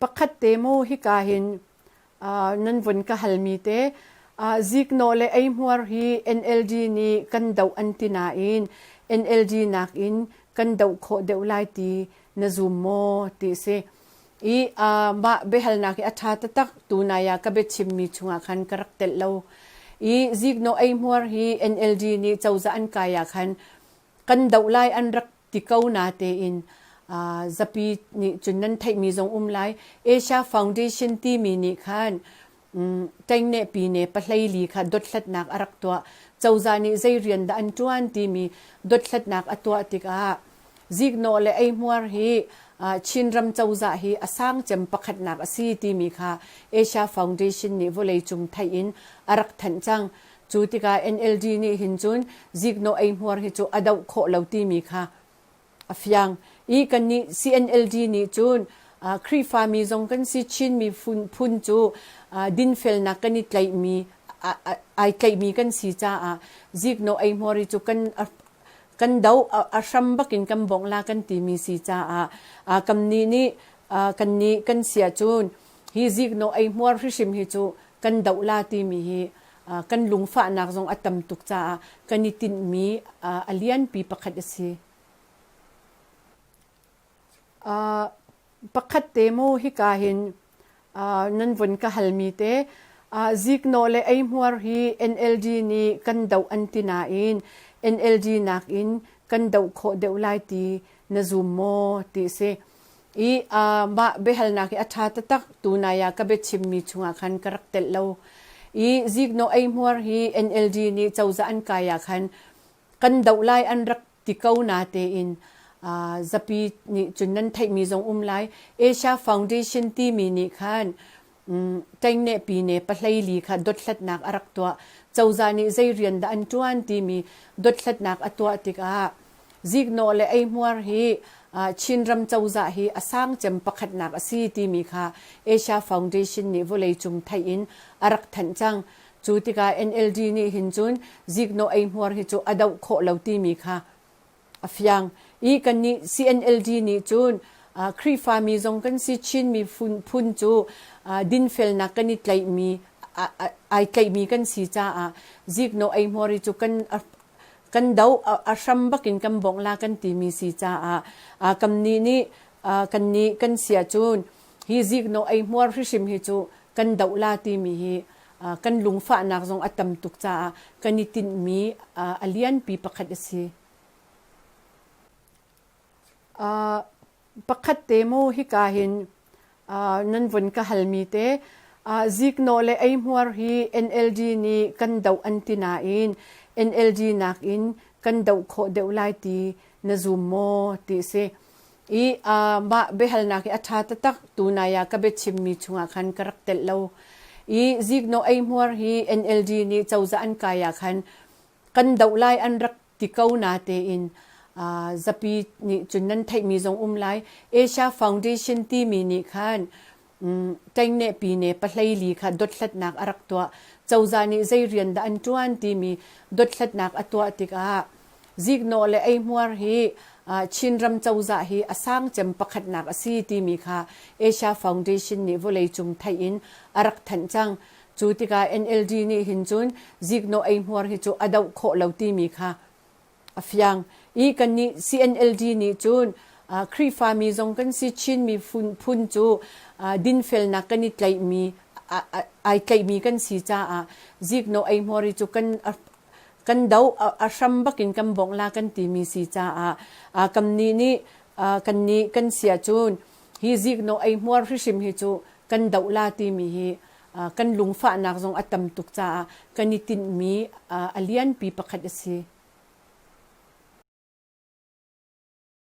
Pakhat te maw hika hin nan vun ka halmi te ziknawh le eihmuar hi NLD nih kan doh an ti nain NLD nakin kan doh khawh deuh lai ti na zum maw ti a si. I mah biahalnak hi a ṭha taktak tunai ah ka biachimmi chungah khan ka rak telh lo. I ziknawh eihmuar hi NLD nih cozah an kai ah khan kan doh lai an rak ti ko natein zapi nih cun nan theihmi zong um lai. Asia Foundation timi nih khan ṭengneh pine pahleili kha dothlatnak a rak tuah. Cozah nih zei rian dah an ṭuan timi dothlatnak a tuah tikah ziknawh le eihmuar hi Chinram cozah hi a sang cem pakhatnak a si timi kha Asia Foundation nih vawleicung theih in a rak thanh cang. Cu tikah NLD nih hin cun ziknawh eihmuar hi cu a doh khawh lo timi kha a fiang. I kannih CNLD nih cun Khrihfami zong kan si Chinmi phun cu dinfelnak kan i tlaihmi ai tlaihmi kan si caah ziknawh eihmuar hi cu kan kan doh a hram bakin kan bongh la kan timi si caah kannih nih kannih kan si ahcun hi ziknawh eihmuar hrimhrim hi cu kan doh la timi hi kan lungfahnak zong a tam tuk caah kan i tinhmi a lianpi pakhat a si. Pakhat te maw hika hin nan vun ka halmi te ziknawh le eihmuar hi NLD nih kan doh an ti nain NLD nakin kan doh khawh deuh lai ti na zum maw ti a si. I mah biahalnak hi a ṭha taktak tunai ah ka biachimmi chungah khan ka rak telh lo. I ziknawh eihmuar hi NLD nih cozah an kai ah khan kan doh lai an rak ti ko natein zapi nih cun nan theihmi zong um lai. Asia Foundation timi nih khan ṭengneh pine pahleili kha dothlatnak a rak tuah. Cozah nih zei rian dah an ṭuan timi dothlatnak a tuah tikah ziknawh le eihmuar hi Chinram cozah hi a sang cem pakhatnak a si timi kha Asia Foundation nih vawleicung theih in a rak thanh cang. Cu tikah NLD nih hin cun ziknawh eihmuar hi cu a doh khawh lo timi kha a fiang. I kannih CNLD nih cun Khrihfami zong kan si Chinmi phun cu dinfelnak kan i tlaihmi ai tlaihmi kan si caah ziknawh eihmuar hi cu kan kan doh a hram bakin kan bongh la kan timi si caah kannih nih kannih kan si ahcun hi ziknawh eihmuar hrimhrim hi cu kan doh la timi hi kan lungfahnak zong a tam tuk caah kan i tinhmi a lianpi pakhat a si. Pakhat te maw hika hin nan vun ka halmi te ziknawh le eihmuar hi NLD nih kan doh an ti nain NLD nakin kan doh khawh deuh lai ti na zum maw ti a si. I mah biahalnak hi a ṭha taktak tunai ah ka biachimmi chungah khan ka rak telh lo. I ziknawh eihmuar hi NLD nih cozah an kai ah khan kan doh lai an rak ti ko natein zapi nih cun nan theihmi zong um lai. Asia Foundation timi nih khan ṭengneh pine pahleili kha dothlatnak a rak tuah. Cozah nih zei rian dah an ṭuan timi dothlatnak a tuah tikah ziknawh le eihmuar hi Chinram cozah hi a sang cem pakhatnak a si timi kha Asia Foundation nih vawleicung theih in a rak thanh cang. Cu tikah NLD nih hin cun ziknawh eihmuar hi cu a doh khawh lo timi kha a fiang. I kannih CNLD nih cun Khrihfami zong kan si Chinmi phun cu dinfelnak kan i tlaihmi ai tlaihmi kan si caah ziknawh eihmuar hi cu kan kan doh a hram bakin kan bongh la kan timi si caah kannih nih kannih kan si ahcun hi ziknawh eihmuar hrimhrim hi cu kan doh la timi hi kan lungfahnak zong a tam tuk caah kan i tinhmi a lianpi pakhat a si.